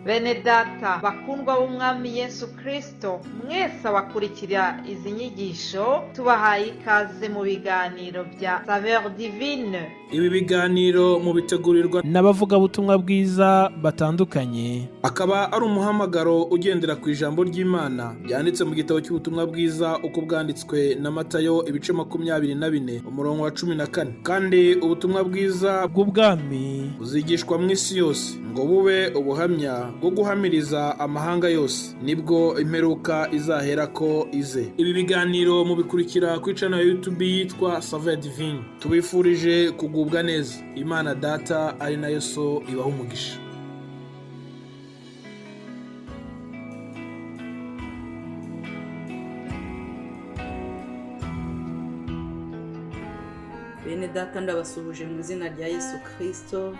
Bene data bakundwa b'Umwami Yesu Kristo, mwese abakurikira izi nyigisho, tubahaye ikaze mu biganiro bya Saveur Divine. Ibi biganiro mubitegurirwa n'abavugabutumwa bwiza batandukanye. Akaba ari umuhamagaro ugendera ku ijambo ry'Imana ryanditse mu gitabo cy'ubutumwa bwiza uko bwanditswe na Matayo, ibice 24, umurongo wa 14. Kandi ubutumwa bwiza bw'ubwami buzigishwa mu isi yose ngo bube ubuhamya bwo guhamiriza amahanga yose, nibwo imperuka izaherako ize. Ibi biganiro mubikurikira kuri channel ya YouTube yitwa Saveur Divine. Tubifurije kugubwa neza. Imana Data ari nayo So ibaha umugisha. Bene data, ndabasuhuje mu izina rya Yesu Kirisito.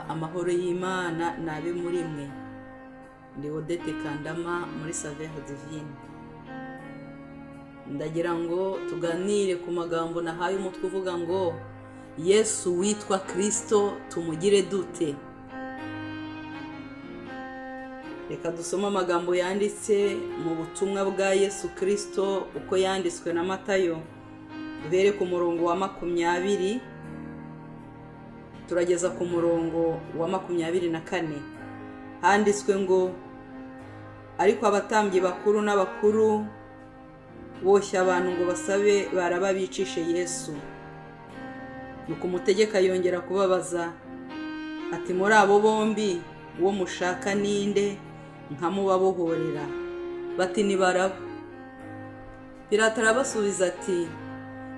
Amahoro y'Imana nabe muri mwe. Ndi Odette Kandama muri Saveur Divine. Ndagira ngo tuganire ku magambo nahaye umutwe uvuga ngo "Yesu witwa Kirisito tumugire dute?" Reka dusome amagambo yanditse mu butumwa bwa Yesu Kirisito uko yanditswe na Matayo, duhere ku murongo wa 20 turageza ku murongo wa 24. Handitswe ngo: "Ariko abatambyi bakuru n'abakuru boshya abantu ngo basabe Baraba bicishe Yesu. Nuko umutegeka yongera kubabaza ati: 'Muri abo bombi uwo mushaka ninde nkamubabohorera?' Bati: 'Ni Baraba.' Pilato arabasubiza ati: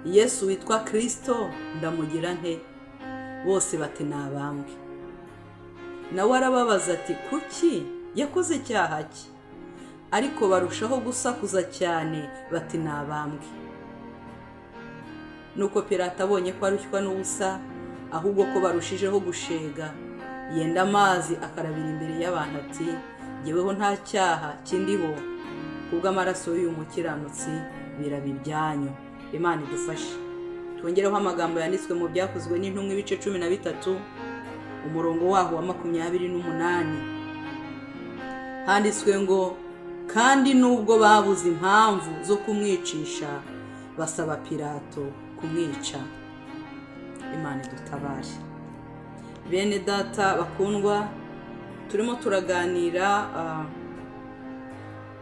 'Yesu witwa Kirisito ndamugira nte?' Bose bati: 'Nabambwe.' Nawe arababaza ati: 'Kuki? Yakoze icyaha ki?' Ariko barushaho gusakuza cyane bati: 'Nabambwe.' Nuko Pilato abonye ko arushywa n'ubusa, ahubwo ko barushijeho gushega, yenda amazi akarabira imbere y'abantu ati: 'Jyeweho nta cyaha kindiho, kubw'amaraso y'uyu mukiranutsi biraba ibyanyu.'" Imana idufashe. Twongereho amagambo yanditswe mu Byakozwe n'Intumwa, ibice 13, umurongo waho wa 28. Handitswe ngo: "Kandi nubwo babuze impamvu zo kumwicisha, basaba Pilato kumwica." Imana idutabare. Bene data bakundwa, turimo turaganira,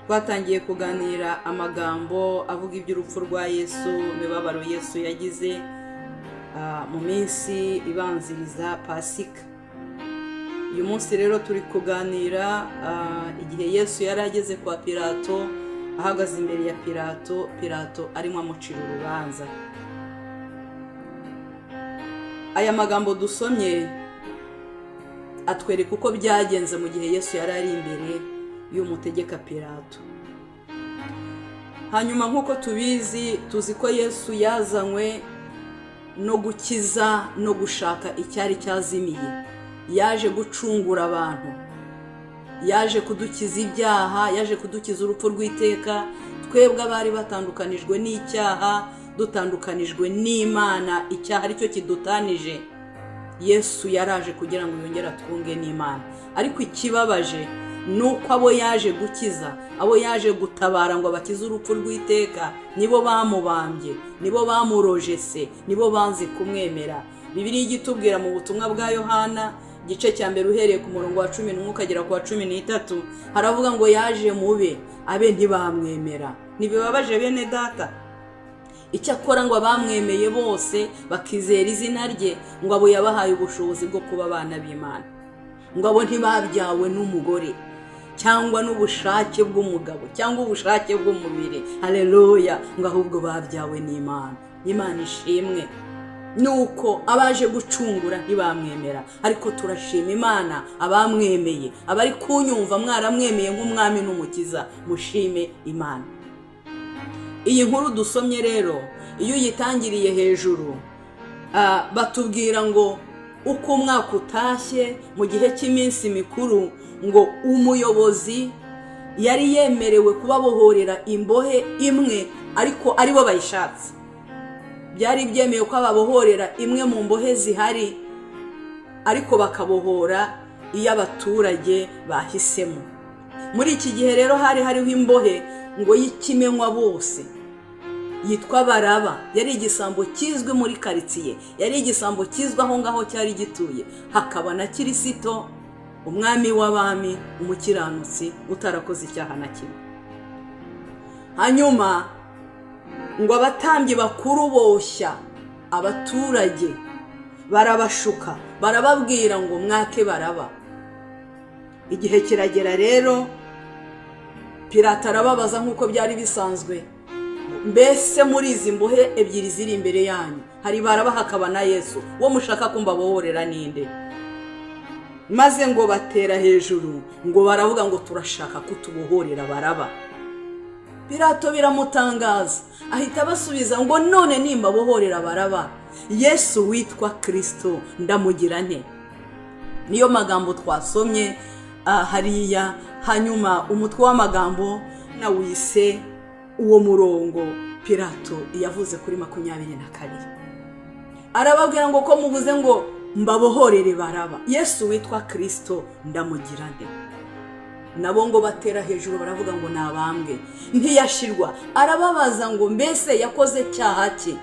twatangiye kuganira amagambo avuga iby'urupfu rwa Yesu, imibabaro Yesu yagize mu minsi ibanziriza Pasika. Uyu munsi rero turi kuganira igihe Yesu yari ageze kwa Pilato, ahagaze imbere ya Pilato, Pilato arimo amucira urubanza. Aya magambo dusomye atwereka uko byagenze mu gihe Yesu yari ari imbere y'umutegeka Pilato. Hanyuma nk'uko tubizi, tuzi ko Yesu yazanywe no gukiza no gushaka icyari cyazimiye. Yaje gucungura abantu, yaje kudukiza ibyaha, yaje kudukiza urupfu rw'iteka, twebwe abari batandukanijwe n'icyaha, dutandukanijwe n'Imana, icyaha aricyo kidutanije. Yesu yaraje kugira ngo yongere atwunge n'Imana. Ariko ikibabaje ni uko abo yaje gukiza, abo yaje gutabara ngo abakize urupfu rw'iteka, nibo bamubambye, nibo bamurojese, nibo banze kumwemera. Bibiliya ijya itubwira mu butumwa bwa Yohana, igice cya mbere, uhereye ku murongo wa 11 ukagera ku wa 13, haravuga ngo: "Yaje mube, abe ntibamwemera." Ntibibabaje, bene data? Icyakora ngo abamwemeye bose bakizera izina rye, ngo abo yabahaye ubushobozi bwo kuba abana b'Imana. Ngo abo ntibabyawe n'umugore cyangwa n'ubushake bw'umugabo cyangwa ubushake bw'umubiri, haleluya, ngo ahubwo babyawe n'Imana. Imana ishimwe. Nuko abaje gucungura ntibamwemera, ariko turashima Imana abamwemeye. Abari kunyumva mwaramwemeye nk'Umwami n'Umukiza, mushime Imana. Iyi nkuru dusomye rero, iyo uyitangiriye hejuru, batubwira ngo uko umwaka utashye, mu gihe cy'iminsi mikuru, ngo umuyobozi yari yemerewe kubabohorera imbohe imwe, ariko aribo bayishatse. Byari byemewe ko babohorera imwe mu mbohe zihari, ariko bakabohora Iyo abaturage bahisemo muri iki gihe rero, hari hariho imbohe ngo y'ikimenywa bose yitwa Baraba. Yari igisambo kizwi muri karitsiye, yari igisambo kizwi aho ngaho cyari gituye. Hakaba na Kirisito, umwami w'abami, umukiranutsi utarakoze icyaha na kimwe. Hanyuma ngo abatambyi bakuru boshya abaturage, barabashuka, barababwira ngo mwake Baraba. Igihe kiragera rero, Pirata arababaza nk'uko byari bisanzwe: "Mbese muri izi mbohe ebyiri ziri imbere yanyu, hari Baraba, hakaba na Yesu, uwo mushaka ko mbabohorera ninde?" Maze ngo batera hejuru, ngo baravuga ngo: "Turashaka kutubohorera Baraba." Pirato biramutangaza, ahita abasubiza ngo: "None nimbabohorera Baraba, Yesu witwa Kirisito ndamugira nte?" Niyo magambo twasomye hariya. Hanyuma umutwe w'amagambo nawise uwo murongo Pirato yavuze kuri 22. Arababwira ngo: "Ko mubuze ngo mbabohorere Baraba, Yesu witwa Kirisito ndamugira nte?" Nabo ngo batera hejuru, baravuga ngo nabambwe. Ntiyashirwa, arababaza ngo: "Mbese yakoze cyaha ki?"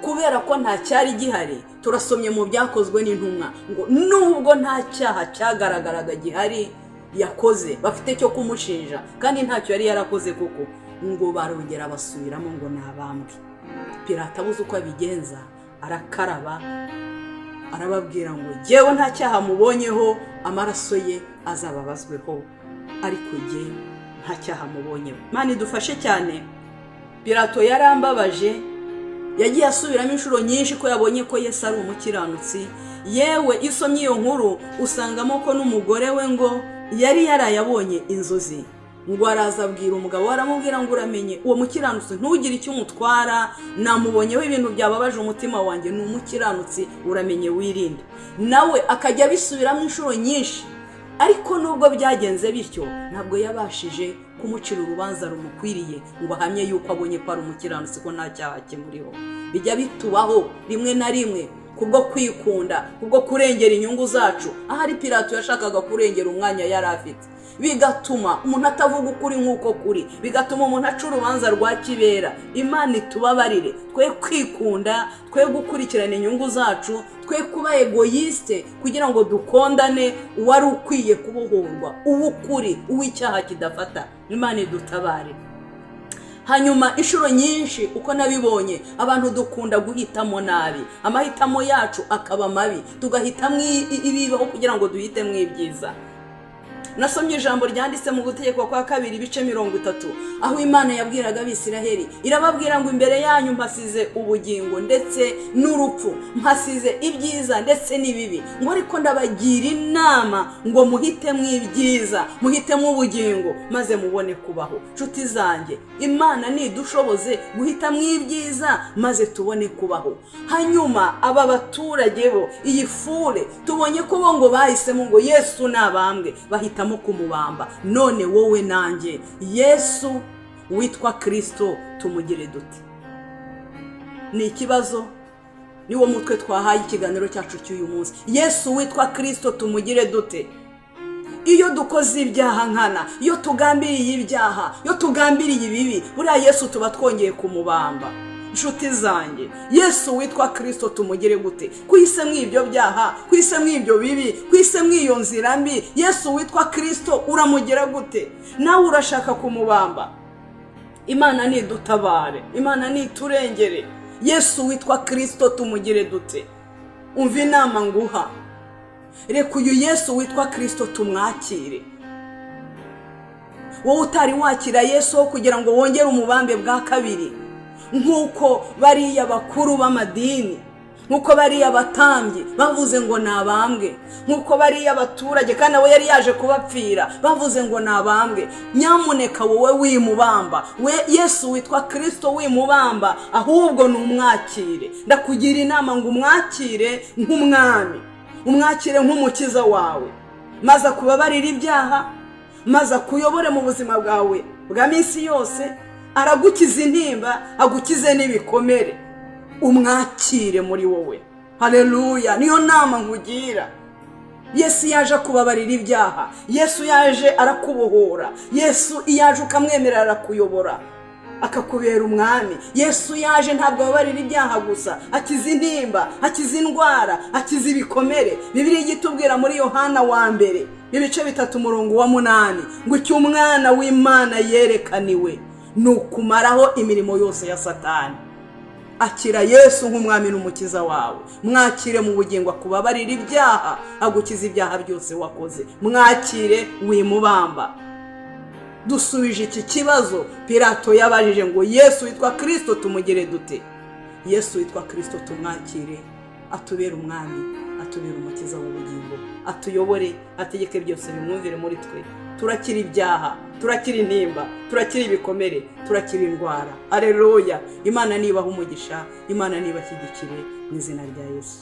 Kubera ko nta cyari gihari, turasomye mu Byakozwe n'Intumwa ngo nubwo nta cyaha cyagaragaraga gihari yakoze bafite cyo kumushinja, kandi ntacyo yari yarakoze kuko, ngo barongera basubiramo ngo nabambwe. Pirata abuze uko abigenza, arakaraba, arababwira ngo: "Jyewe nta cyaha mubonyeho, amaraso ye azababazweho, ariko jye nta cyaha mubonyeho." Imana idufashe cyane. Pirato yarambabaje, yagiye asubiramo inshuro nyinshi ko yabonye ko Yesu ari umukiranutsi. Yewe, iyo usomye iyo nkuru usangamo ko n'umugore we ngo yari yarayabonye inzozi, ngo araza abwira umugabo we, aramubwira ngo: "Uramenye uwo mukiranutsi ntugire icyo umutwara, namubonyeho ibintu byababaje umutima wanjye, ni umukiranutsi, uramenye wirinde." Nawe akajya abisubiramo inshuro nyinshi. Ariko nubwo byagenze bityo, ntabwo yabashije kumucira urubanza rumukwiriye ngo ahamye yuko abonye ko ari umukiranutsi, ko nta cyaha kimuriho. Bijya bitubaho rimwe na rimwe kubwo kwikunda, kubwo kurengera inyungu zacu. Ahari Pirato yashakaga kurengera umwanya yari afite, bigatuma umuntu atavuga ukuri nk'uko kuri, bigatuma umuntu aca urubanza rwa kibera. Imana itubabarire, twe kwikunda, twe gukurikirana inyungu zacu, twe kuba égoïste kugira ngo dukondane uwari ukwiye kubohorwa, uw'ukuri, uw'icyaha kidafata. Imana idutabare. Hanyuma inshuro nyinshi uko nabibonye, abantu dukunda guhitamo nabi, amahitamo yacu akaba mabi, tugahitamo ibibaho kugira ngo duhitemo ibyiza. Nasomye ijambo ryanditse mu Gutegekwa kwa Kabiri, ibice 30, aho Imana yabwiraga Abisiraheli, irababwira ngo: "Imbere yanyu mpasize ubugingo ndetse n'urupfu, mpasize ibyiza ndetse n'ibibi," ngo: "ariko ndabagira inama ngo muhitemo ibyiza, muhitemo ubugingo, maze mubone kubaho." Nshuti zanjye, Imana nidushoboze guhitamo ibyiza maze tubone kubaho. Hanyuma aba baturage bo, iyi foule, tubonye ko bo ngo bahisemo ngo Yesu nabambwe, bahitamo kumubamba. None wowe nanjye, Yesu witwa Kirisito tumugire dute? Ni ikibazo, niwo mutwe twahaye ikiganiro cyacu cy'uyu munsi. Yesu witwa Kirisito tumugire dute? Iyo dukoze ibyaha nkana, iyo tugambiriye ibyaha, iyo tugambiriye ibibi, buriya Yesu tuba twongeye kumubamba. Inshuti zanjye, Yesu witwa Kirisito tumugire gute? Kwisemo ibyo byaha, kwisemo ibyo bibi, kwisemo iyo nzira mbi, Yesu witwa Kirisito uramugira gute? Nawe urashaka kumubamba? Imana nidutabare, Imana niturengere. Yesu witwa Kirisito tumugire dute? Umva inama nguha: reka uyu Yesu witwa Kirisito tumwakire. Wowe utari wakira Yesu wo kugira ngo wongere umubambe bwa kabiri, nk'uko bariya bakuru b'amadini, nk'uko bariya batambyi bavuze ngo nabambwe, nk'uko bariya abaturage, kandi nawe yari yaje kubapfira, bavuze ngo nabambwe, nyamuneka wowe wimubamba. We Yesu witwa Kirisito wimubamba, ahubwo ni umwakire. Ndakugira inama ngo umwakire nk'umwami, umwakire nk'umukiza wawe, maze akubabarire ibyaha, maze akuyobore mu buzima bwawe bwa minsi yose. Aragukiza intimba, agukize n'ibikomere. Umwakire muri wowe. Hareruya! Niyo nama nkugira. Yesu yaje akubabarira ibyaha. Yesu yaje arakubohora. Yesu iyo aje ukamwemerera arakuyobora, akakubera umwami. Yesu yaje ntabwo ababarira ibyaha gusa, akiza intimba, akiza indwara, akiza ibikomere. Bibiliya ijya itubwira muri Yohana wa mbere ibice 3 umurongo wa 8 ngo icyo umwana w'Imana yerekaniwe ni ukumaraho imirimo yose ya Satani. Akira Yesu nk'umwami n'umukiza wawe, mwakire mu bugingo akubabarira ibyaha, agukiza ibyaha byose wakoze. Mwakire wimubamba. Dusubije iki kibazo Pilato yabajije ngo Yesu witwa Kristo tumugire dute? Yesu witwa Kristo tumwakire, atubere umwami, atubere umukiza w'ubugingo, atuyobore, ategeke byose bimwumvire muri twe. Turakira ibyaha, turakira intimba, turakira ibikomere, turakira indwara. Aleluya! Imana nibaha umugisha, Imana nibashyigikire mu izina rya Yesu.